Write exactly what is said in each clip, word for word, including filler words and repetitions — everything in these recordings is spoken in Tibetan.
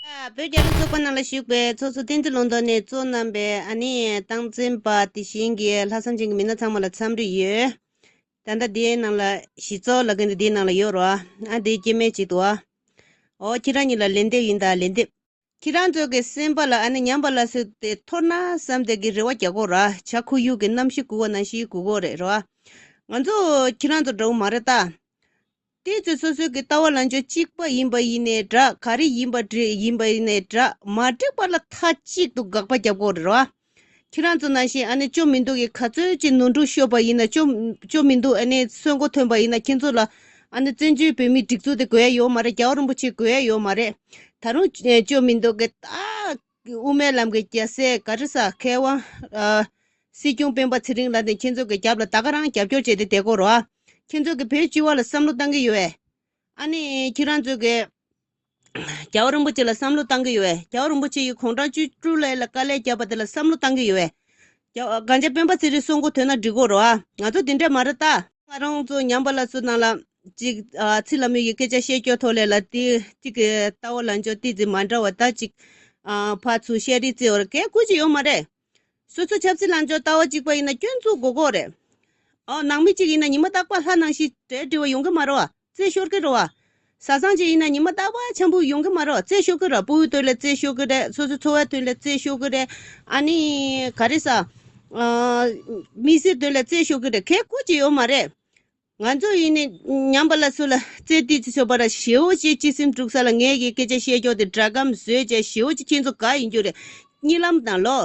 བོད་རྒྱལ་ལོ་ཚོགས་པ་ནང་ལ་ཞུགས་པའི་ཚོགས་གཙོ་བསྟན་འཛིན་ལུང་རྟོགས་ནས་གཙོ་བསྣམས་པའི་ཨ་ནི་སྟངས་འཛིན་པ་དེ་བཞིན་གྱི་ལྷག་བསམ་ཅན་གྱི་མི་སྣ་ཚང་མ་ལ་འཚམས་འདྲི་ཡོད། ད་ལྟ་འདིའི་ནང་ལ་གཞི་ཚོགས་ལ་གིན་འདིའི་ནང་ལ་ཡོད་རོ། ཨ་འདི་སྐྱེ་དམན་ཅིག་འདུག་ཨ། ཨོ་ཁྱེད་རང་གཉིས་ལ་ལན་འདེབས་ཡིན་ད་ལན་འདེབས། ཁྱེད་རང་ཚོ་གི་སེམས་པ་ལ་ཨ་ནི་ཉམས་པ་ལ་སོགས་ཏེ་འཐོར་ན་བསམ་དེ་གི་རེ་བ་རྒྱག་གོ་ར། བྱ་ཁུ་ཡུག་གི་གནམ་གཤིས་ཁུ་བ་ནང་བཞིན་ཁུ་གོ་རེད་རོ། ང་ཚོ་ཁྱེད་རང་ཚོ་འདྲ་བོ་མ་རེད་ད། དེ་ཚོ་སོ་སོ་གི་ལྟ་བ་ལངས་ཕྱོགས་གཅིག་པ་ཡིན་པ་ཡིན་ནའི་འདྲ། ག་རེ་ཡིན་པ་འདྲ་ཡིན་པ་ཡིན་ནའི་འདྲ། མ་འགྲིག་པ་ལ་མཐའ་གཅིག་ཏུ་དགག་པ་རྒྱབ་དགོས་རེད་རོ། ཁྱེད་རང་ཚོ་ནང་བཞིན་ཨ་ནི་ཅོ་མི་འདུག་གི་ག་ཚོད་ཅིག་ནོར་འཁྲུལ་ཤོར་པ་ཡིན་ན། ཅོ་ཅོ་མི་འདུག་ཨ་ནི་སོན་མགོ་ཐོན་པ་ཡིན་ན་ཁྱེད་ཚོ་ལ་ཨ་ནི་བཙན་བྱོལ་བོད་མིའི་སྒྲིག་འཛུགས་དེ་དགོས་ཡ་ཡོད་མ་རེད། རྒྱལ་བ་རིན་པོ་ཆེ་དགོས་ཡ་ཡོད་མ་རེད། ད་རུང་ཅོ་མི་འདུག་གི་ད་དབུ་མའི་ལམ་གི་རྒྱལ་སྲས་ག་རེ་ཟ་མཁས་དབང་ཨ་སྲིད་སྐྱོང་སྤེན་པ་ཚེ་རིང་ལགས་དེ་ཁྱེད་ཚོ་གི་རྒྱབ་ལ་ད་ག་རང་རྒྱབ་སྐྱོར་བྱས་ཏེ་བསྡད་དགོས་རོ། ཁྱེད་ཚོ་གི་བོད་སྤྱི་བ་ལ་བསམ་བློ་བཏང་གི་ཡོད་པས། ཨ་ནི་ཁྱེད་རང་ཚོ་གི་རྒྱལ་བ་རིན་པོ་ཆེ་ལ་བསམ་བློ་བཏང་གི་ཡོད་པས། རྒྱལ་བ་རིན་པོ་ཆེ་ཡི་དགུང་གྲངས་བཅུ་དྲུག་ལ་ལ་དཀའ་ལས་བརྒྱབ་པ་དེ་ལ་བསམ་བློ་བཏང་གི་ཡོད་པས། རྒྱལ་བ་གངས་ཅན་སྤེན་པ་ཚེ་རིང་སོན་མགོ་ཐོན་ན་འགྲིག་གོ་རོ། ང་ཚོ་དེ་འདྲ་མ་རེད་ད། ང་རང་ཚོ་ཉམས་པ་སླར་གསོ་ནང་ལ་ཅིག་ཨ་ཚེ་ལྷ་མོ་ཡི་སྐད་ཆ་བཤད་རྒྱུ་ཐོག་ལས་ལ་དེ་གཅིག་གི་ལྟ་བ་ལངས་ཕྱོགས་ཏོག་ཙམ་མ་འདྲ་བ་ད་ཅིག་ཨ་ཕར་ཚུར་བཤད་རེས་རྩེ་བར་གལ་དགོས་ཀྱི་ཡོད་མ་རེད། སོ་སོ་ཆབ་སྲིད་ལངས་ཕྱོགས་ལྟ་བ་གཅིག་པ་ཡིན་ན་སྐྱོན་འཛུགས་དགོས་ཀྱི་རེད། ཨོ་ནང་མི་གཅིག་ཡིན་ན་ཉི་མ་རྟག་པར་ལྷ་ནང་བཞིན་གྲལ་འགྲིག་པ་ཡོང་གི་མ་རེད་བ། རྩོད་ཤོར་གི་རེད་བ། བཟའ་ཚང་གཅིག་ཡིན་ན་ཉི་མ་རྟག་པར་འཆམ་པོ་ཡོང་གི་མ་རེད་བ། རྩོད་ཤོར་གི་རེད། ཕྲུ་གུའི་དོན་ལ་རྩོད་ཤོར་གི་རེད། སོ་སོ་འཚོ་བའི་དོན་ལ་རྩོད་ཤོར་གི་རེད། ཨ་ནི་ག་རེ་ཟ། ཨ་མི་ཚེའི་དོན་ལ་རྩོད་ཤོར་གི་རེད། གལ་དགོས་ཀྱི་ཡོད་མ་རེད། ང་ཚོ་ཡིན་ནི་ཉམས་པ་སླར་གསོ་ལ་རྩེ་ཏི་ཅི་ཆོད་པ་ར་ཞེ་བོ་ཅིག་སྤྱི་སེམས་དཀྲུག་ས་ལ་ངས་ཀྱི་སྐད་ཆ་བཤད་རྒྱུ་དེ་སྒྲ་སྒམ་བཟོས་བྱས་ཞེ་བོ་ཅིག་ཁྱེད་ཚོ་དགའ་ཡིན་རྒྱུ་རེད། གཉིད་ལམ་དང་ལོ།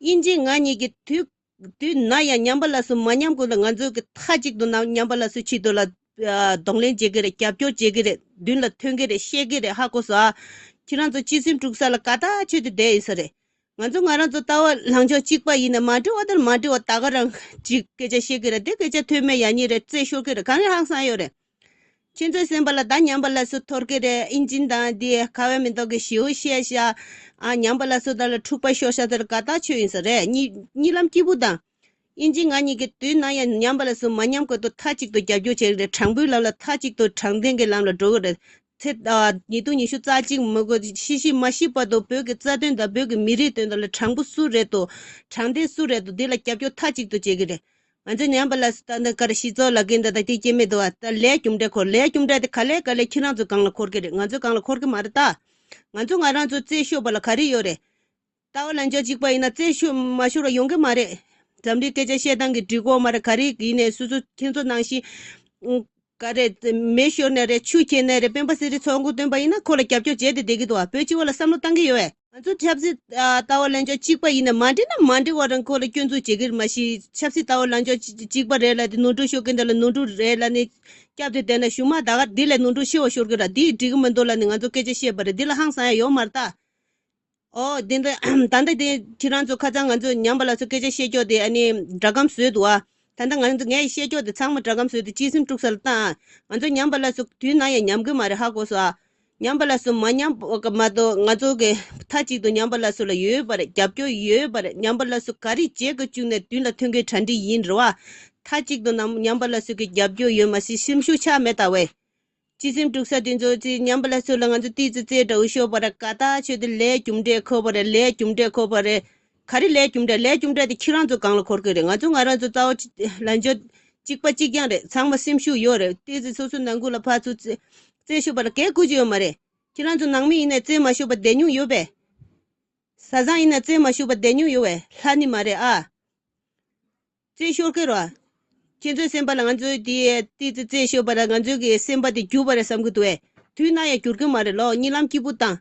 དབྱིན་ཇི་ང་གཉིས་ཀྱི་དུས་དུས་ན་ཡང་ཉམས་པ་སླར་གསོ་མ་ཉམས་གོང་ལ་ང་ཚོ་གི་མཐའ་གཅིག་ཏུ་ན་ཉམས་པ་སླར་གསོ་ཆེད་དུ་ལ་ཨ་གདོང་ལེན་བྱེད་ཀྱི་རེད། རྒྱབ་སྐྱོར་བྱེད་ཀྱི་རེད། མདུན་ལ་ཐོན་གྱི་རེད། བཤད་ཀྱི་རེད། ཧ་གོ་སོང་ཨ། ཁྱེད་རང་ཚོ་སྤྱི་སེམས་དཀྲུག་ས་ལ་ག་ད་ཆོད་དུ་བསྡད་ཡིན་ས་རེད། ང་ཚོ་ང་རང་ཚོ་ལྟ་བ་ལངས་ཕྱོགས་གཅིག་པ་ཡིན་ན་མ་འགྲིག་པ་དང་མ་འགྲིག་པ་ད་ག་རང་ཅིག་སྐད་ཆ་བཤད་ཀྱི་རེད། དེ་སྐད་ཆ་ཐོན་མེད་ཡ་གཉིས་རེད། རྩོད་ཤོར་གྱི་རེད། གང་རེད་ཧང་སང་ཡོད་རེད། ཁྱེད་ཚོའི་སེམས་པ་ལ་ད་ཉམས་པ་སླར་གསོ་འཐོར་གྱི་རེད། ཨིན་ཇིན་དང་དེ་ཁ་བའི་མེ་ཏོག་གི་ཞེའུ་བཤད་ཤག་ཨ་ཉམས་པ་སླར་གསོ་དང་ལ་འཁྲུག་པ་ཤོར་ཤག་ཟེར་ག་ད་ཆོད་ཡིན་ས་རེད། གཉིད་གཉིད་ལམ་སྐྱིད་པོ་དང་། ཨིན་ཇི་ང་གཉིས་ཀྱི་དུས་ན་ཡང་ཉམས་པ་སླར་གསོ་མ་ཉམས་གོང་དུ་མཐའ་གཅིག་ཏུ་རྒྱབ་སྐྱོར་བྱེད་ཀྱི་རེད། དྲང་པོའི་ལམ་ལ་མཐའ་གཅིག་ཏུ་དྲང་བདེན་གྱི་ལམ་ལ་འགྲོ་གི་རེད། ཚེ་ཨ་ཉིས་སྟོང་ཉི་ཤུ་རྩ་གཅིག་མ་དགོས་ཤི་ཤི་མ་ཤི་བར་དུ་བོད་ཀྱི་རྩ་དོན་དང་བོད་ཀྱི་མི་རིགས་དོན་དག་ལ་དྲང་པོ་སུ་རེད་དོ། དྲང་བདེན་སུ་རེད་དོ། འདི་ལ་རྒྱབ་སྐྱོར་མཐའ་གཅིག་ཏུ་བྱེད་ཀྱི་རེད། ང་ཚོ་ཉམས་པ་སླར་གསོ་ད་ནི་གར་གཞི་ཚོགས་ལ་རྒན་ད་ད་དེ་སྐྱེ་མེད་དོ། ད་ལས་རྒྱུ་འབྲས་འཁོར། ལས་རྒྱུ་འབྲས་དེ་ག་ལས་ག་ལས་ཁྱེད་རང་ཚོ་སྒང་ལ་འཁོར་གྱི་རེད། ང་ཚོ་སྒང་ལ་འཁོར་གྱི་མ་རེད་ད། ང་ཚོ་ང་རང་ཚོ་རྩོད་ཤོར་བ་ལ་ག་རེ་ཡོད་རེད། ལྟ་བ་ལངས་ཕྱོགས་གཅིག་པ་ཡིན་ན་རྩོད་ཤོར་མ་ཤོར་བ་ཡོང་གི་མ་རེད། འཛམ་གླིང་སྐད་ཆ་བཤད་སྟངས་ཀྱི་འགྲིག་གོ་མ་རེད། ག་རེ་ཡིན་ནའི་སོ་སོ་ཁྱེད་ཚོ་ནང་བཞིན་ག་རེ་མེ་ཤོར་ནའི་རེད། ཆུ་ཁྱེར་ནའི་རེད། སྤེན་པ་ཚེ་རིང་ཚོགས་མགོ་སྟོན་པ་ཡིན་ན་ཁོ་ལ་རྒྱབ་སྐྱོར་བྱས་ཏེ་བསྡད་ཀྱི་འདུག་བ། བོད་སྤྱི་བ་ལ་བསམ་བློ་བཏང་གི་ཡོད་པས། ང་ཚོ་ཆབ་སྲིད་ཨ་ལྟ་བ་ལངས་ཕྱོགས་གཅིག་པ་ཡིན་ན་མ་འགྲིག་ན་མ་འགྲིག་བ་རང་ཁོ་ལ་སྐྱོན་འཛུགས་བྱེད་ཀྱི་རེད། མ་གཞི་ཆབ་སྲིད་ལྟ་བ་ལངས་ཕྱོགས་གཅིག་པ་རེད་ལ་དེ་ནོར་འཁྲུལ་ཤོར་མཁན་དེ་ལ་ནོར་འཁྲུལ་རེད་ལ་ནི་སྐྱབས་དེ་བསྡད་ན་གཞུག་མ་ད་ག་འདི་ལས་ནོར་འཁྲུལ་ཤེས་བ་ཤོར་གི་ར། འདི་འགྲིག་གི་མི་འདུག་ལ་ནི་ང་ཚོ་སྐད་ཆ་བཤད་པ་རེད། འདི་ལ་ཧང་སང་ཡ་ཡོད་མ་རེད་ད། ཨོ་འདི་འདི་ད་ལྟ་དེ་ཁྱེད་རང་ཚོ་ཁ་སང་ང་ཚོ་ཉམས་པ་སླར་གསོ་སྐད་ཆ་བཤད་ཀྱོག་དེ་ཨ་ནི་སྒྲ་སྒམ་བཟོས་འདུག་ཨ། ད་ལྟ་ང་ཚོ་ངས་བཤད་ཀྱོག་དེ་ཚང་མ་སྒྲ་སྒམ་བཟོས་ཏེ་སྤྱི་སེམས་དཀྲུག་ས་ལ་བཏང་ཨ། ང་ཚོ་ཉམས་པ་སླར་གསོ་དུས་ན་ཡང་ཉམས་གི་མ་རེད། ཧ་གོ་སོང་ཨ། ཉམས་པ་སླར་གསོ་མ་ཉམས་མ་གཏོགས་ང་ཚོ་གི་མཐའ་གཅིག་ཏུ་ཉམས་པ་སླར་གསོ་ལ་ཡོད་པ་རེད། རྒྱབ་སྐྱོར་ཡོད་པ་རེད། ཉམས་པ་སླར་གསོ་ག་རེ་བྱེད་དགོས་བཅུག་ནས་མདུན་ལ་ཐོན་མཁན་གྲ་སྒྲིག་ཡིན་རེད་བ། མཐའ་གཅིག་ཏུ་ནམ་ཉམས་པ་སླར་གསོ་གི་རྒྱབ་སྐྱོར་ཡོད་མ་ཟད་སེམས་ཤུགས་ཆག་མེད་ད་བས། སྤྱི་སེམས་དཀྲུག་ས་དེ་ཚོ་ཅིག་ཉམས་པ་སླར་གསོ་ལ་ང་ཚོ་ཏི་ཙི་ཙེ་འདྲ་བོ་ཤོར་བ་ར་ག་ད་ཆོད་དེ་ལས་རྒྱུ་འབྲས་ཁོ་བ་རེད། ལས་རྒྱུ་འབྲས་ཁོ་བ་རེད། ག་རེ་ལས་རྒྱུ་འབྲས། ལས་རྒྱུ་འབྲས་དེ་ཁྱེད་རང་ཚོ་སྒང་ལ་འཁོར་གི་རེད། ང་ཚོ་ང་རང་ཚོ་རྩ་བ་ཅི་ལ་འཇོ་གཅིག་པ་གཅིག་རྐྱང་རེད། ཚང་མ་སེམས་ཤུགས་ཡོད་རེད། ཏི་ཙི་སོ་སོ་ནང་ཁུལ་ལ་ཕར་ཚུར་རྩེ་རྩེ་ཤོར་བ་ལ་གལ་དགོས་ཀྱི་ཡོད་མ་རེད། ཁྱེད་རང་ཚོ་ནང་མི་ཡིན་ནའི་རྩེ་མ་ཤོར་བ་བསྡད་མྱོང་ཡོད་པས། བཟའ་ཚང་ཡིན་ན་རྩེ་མ་ཤོར་བ་བསྡད་མྱོང་ཡོད་པས། ལྷ་ནི་མ་རེད་ཨ། རྩེ་ཤོར་གི་རོ། ཁྱེད་ཚོའི་སེམས་པ་ལ་ང་ཚོའི་དེ་ཏི་ཙི་རྩེ་ཤོར་བ་ལ་ང་ཚོའི་གི་སེམས་པ་དེ་འགྱུར་བ་རེད་བསམ་གི་འདུག་ཨེ། དུས་ན་ཡང་འགྱུར་གི་མ་རེད་ལོ། གཉིད་ལམ་སྐྱིད་པོ་བཏང་།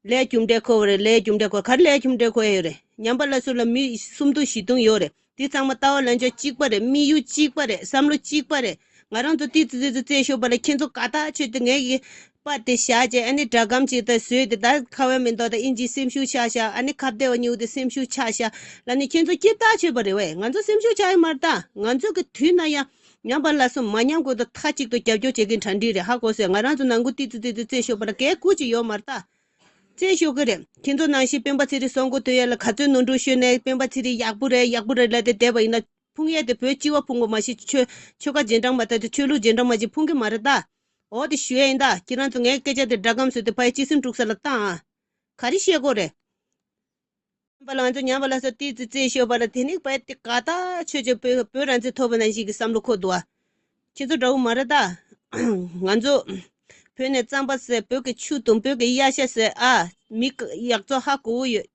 ལས་རྒྱུ་འབྲས་ཁོ་བ་རེད། ལས་རྒྱུ་འབྲས་ཁོ་ག་རེ་ལས་རྒྱུ་འབྲས་ཁོ་ཡ་ཡོད་རེད། ཉམས་པ་སླར་གསོ་ལ་མི་སུམ་སྟོང་བཞི་སྟོང་ཡོད་རེད། དེ་ཚང་མ་ལྟ་བ་ལངས་ཕྱོགས་གཅིག་པ་རེད། དམིགས་ཡུལ་གཅིག་པ་རེད། བསམ་བློ་གཅིག་པ་རེད། ང་རང་ཚོ་ཏི་ཙི་ཙི་ཙི་རྩེ་ཤོར་བ་ལ་ཁྱེད་ཚོ་ག་ད་ཆོད་དེ་ངས་ཀྱི་པར་དེ་བཞག་བྱས་ཨ་ནི་སྒྲ་སྒམ་ཅིག་ད་བཟོས་ཏེ་ད་ཁ་བའི་མེ་ཏོག་དང་ཨིན་ཇིའི་སེམས་ཤུགས་ཆག་ཤག་ཨ་ནི་ཁ་བདེ་བ་ཉིད་དེ་སེམས་ཤུགས་ཆག་ཤག་ལ་ནི་ཁྱེད་ཚོ་སྐྱིད་ཐག་ཆོད་པ་རེད་བས། ང་ཚོ་སེམས་ཤུགས་ཆག་ཡི་མ་རེད་ད། ང་ཚོ་གི་དུས་ན་ཡང་ཉམས་པ་སླར་གསོ་མ་ཉམས་གོང་དུ་མཐའ་གཅིག་ཏུ་རྒྱབ་སྐྱོར་བྱེད་མཁན་གྲ་སྒྲིག་རེད། ཧ་གོ་སོང་། ང་རང་ཚོ་ནང་ཁུལ་ཏི་ཙི་ཙི་ཙི་རྩེ་ཤོར་བ་ལ་གལ་དགོས་ཀྱི་ཡོད་མ་རེད་ད། རྩེ་ཤོར་གི་རེད། ཁྱེད་ཚོ་ནང་བཞིན་སྤེན་པ་ཚེ་རིང་སོང་གོ་དོན་ཡ་ལ་ག་ཚོད་ནོར་འཁྲུལ་ཤོར་ནའི་སྤེན་པ་ཚེ་རིང་ཡག་པོ་རེད་ཡག་པོ་རེད་ལབ་སྟེ་བསྡད་པ་ཡིན་ན་ཕུང་ཡས་དེ་བོད་སྤྱི་བ་ཕུང་གོ་མ་གཞི་ཆོལ་ཆོལ་ཁ་རྗེས་འབྲང་མ་ད་དེ་ཆོས་ལུགས་རྗེས་འབྲང་མ་གཞི་ཕུང་གི་མ་རེད་ད། འོ་དེ་ཞུ་ཡས་ཡིན་ད། ཁྱེད་རང་ཚོ་ངའི་སྐད་ཆ་དེ་སྒྲ་སྒམ་བཟོས་ཏེ་ཕ་ཡི་སྤྱི་སེམས་དཀྲུག་ས་ལ་བཏང་ཨ། ག་རེ་བཤད་དགོས་རེད། ཉམས་པ་ལ་ང་ཚོ་ཉམས་པ་ལ་སོ་ཏི་ཙི་ཙི་ཤོད་པ་ལ་དེ་ནི་བས་དེ་ག་ད་ཆོས་ཆོས་བོད་བོད་རང་བཙན་ཐོབ་པ་ནང་བཞིན་གྱི་བསམ་བློ་འཁོར་འདུག་ཨ། ཁྱེད་ཚོ་འདྲ་བོ་མ་རེད་ད། ང་ཚོ་བོད་ནས་རྩམ་པ་ཟས། བོད་ཀྱི་ཆུ་འཐུང་། བོད་ཀྱི་གཡག་ཤ་ཟས། ཨ། མི་ཡག་བཙོག་ཧ་གོ་གི་ཡོད།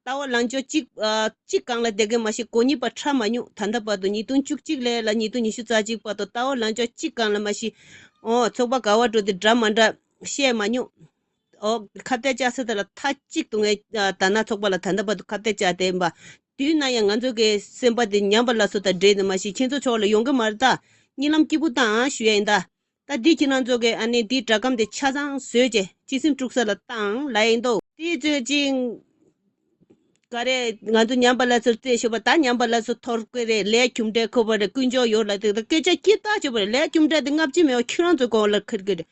ལྟ་བ་ལངས་ཕྱོགས་གཅིག་ཨ། གཅིག་སྒང་ལ་བསྡད་མཁན་མ་གཞི་གོ་གཉིས་པ་ཁྲ་མ་མྱོང་། ད་ལྟ་བར་དུ་ཉིས་སྟོང་བཅུ་གཅིག་ལས་ལ་ཉིས་སྟོང་ཉི་ཤུ་རྩ་གཅིག་བར་དུ་ལྟ་བ་ལངས་ཕྱོགས་གཅིག་སྒང་ལ་མ་གཞི། ཨོ། ཚོགས་པ་ག་བ་འགྲོ་དེ་འདྲ་མ་འདྲ་བཤད་མ་མྱོང་། ཨོ། ཁ་གཏད་བཅག་ས་དེ་ལ་མཐའ་གཅིག་ཏུ་ངས་ད་ན་ཚོགས་པ་ལ་ད་ལྟ་བར་དུ་ཁ་གཏད་བཅག་བསྡད་ཡིན་པ། དུས་ན་ཡང་ང་ཚོ་གི་སེམས་པ་དེ་ཉམས་པ་ལ་སོ་དང་འདྲེས་ནས་མ་གཞི་ཁྱེད་ཚོ་ཕྱོགས་ལ་ཡོང་གི་མ་རེད་ད། གཉིད་ལམ་སྐྱིད་པོ་བཏང་ཨང་ཞུ་ཡ་ཡིན་ད། ད་འདི་ཁྱེད་རང་ཚོ་གི་ཨ་ནི་འདི་སྒྲ་སྒམ་དེ་ཆ་ཚང་བཟོས་རྗེས་སྤྱི་སེམས་དཀྲུག་ས་ལ་བཏང་ལ་ཡིན་དོ། དེ་ཚོས་ཅིང་། ག་རེ། ང་ཚོ་ཉམས་པ་ལ་སོ་རྩེ་ཤོད་པ་ད་ཉམས་པ་ལ་སོ་ཐོར་གི་རེད། ལས་རྒྱུ་འབྲས་ཁོ་པ་རེད། ཀུན་སྤྱོད་ཡོད་ལ་དེ་ད་སྐད་ཆ་ཁྱི་ལྟ་ཆོད་པ་རེད། ལས་རྒྱུ་འབྲས་དེ་ལྔ་བཅུ་མེད་པ་ཁྱོད་རང་ཚོ་གོང་ལ་ཁིར་གི་རེད།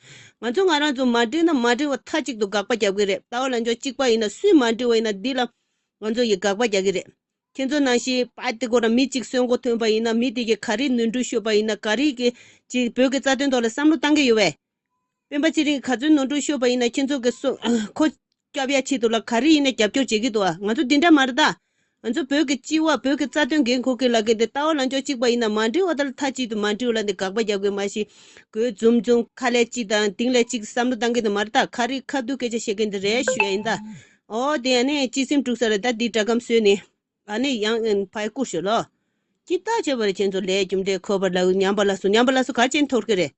ང་ཚོ་ང་རང་ཚོ་མ་འགྲིག་ན་མ་འགྲིག་པ་མཐའ་གཅིག་ཏུ་དགག་པ་རྒྱབ་གི་རེད། ལྟ་བ་ལ་འཇོག་གཅིག་པ་ཡིན་ན་སུས་མ་འགྲིག་པ་ཡིན་ན་འདི་ལ་ང་ཚོ་ཡི་དགག་པ་རྒྱག་གི་རེད། ཁྱེད་ཚོ་ནང་བཞིན་པ་དེ་ཁོ་རང་མི་གཅིག་གསོན་མགོ་ཐོན་པ་ཡིན་ན་མི་དེ་གི་ག་རེ་ནོར་འཁྲུལ་ཤོད་པ་ཡིན་ན་ག་རེ་གི་ཅིག་བོད་ཀྱི་རྩ་དོན་ཐོག་ལ་བསམ་བློ་བཏང་གི་ཡོད་པས། སྤེན་པ་ཚེ་རིང་ག་ཚོད་ནོར་འཁྲུལ་ཤོད་པ་ཡིན་ན་ཁྱེད་ཚོ་གི་སོ་ཁོ་སྐྱོབ་ཡ་ཆེད་དུ་ལ་ག་རེ་ཡིན་ན་རྒྱབ་སྐྱོར་བྱེད་ཀྱི་འདུག་ཨ། ང་ཚོ་འདི་འདྲ་མ་རེད་ད། ང་ཚོ་བོད་ཀྱི་སྤྱི་བ་བོད་ཀྱི་རྩ་དོན་འགན་འཁུར་མཁན་ལ་གི་འདི་ལྟ་བ་ལ་འཇོག་གཅིག་པ་ཡིན་ན་མ་འགྲིག་པ་དང་མཐའ་གཅིག་ཏུ་མ་འགྲིག་པ་ལ་འདི་དགག་པ་རྒྱབ་དགོས་མ་གཞི་གོས་འཛུམ་འཛུམ་ཁ་ལས་གཅིག་དང་དིང་ལས་གཅིག་བསམ་བློ་བཏང་གི་འདི་མ་རེད་ད། ག་རེ་ཁ་བསྡུ་སྐད་ཆ་བཤད་མཁན་འདི་རེད་ཞུ་ཡ་ཡིན་ད། ཨོ་དེ་ཡང་ནས་སྤྱི་སེམས་དཀྲུག་ས་རེད་ད། འདི་སྒྲ་སྒམ་བཟོས་ནས་ཨ་ནི་ཡང་ཕའི་བཀུར་ཞུ་ལོ། ཅི་ལྟ་བྱས་པ་རེད། ཁྱེད་ཚོ་ལས་རྒྱུ་འབྲས་ཁོ་པ་ལ་ཉམས་པ་ལ་སོ་ཉམས་པ་ལ་སོ་ག་ཅན་ཐོར་གི་རེད།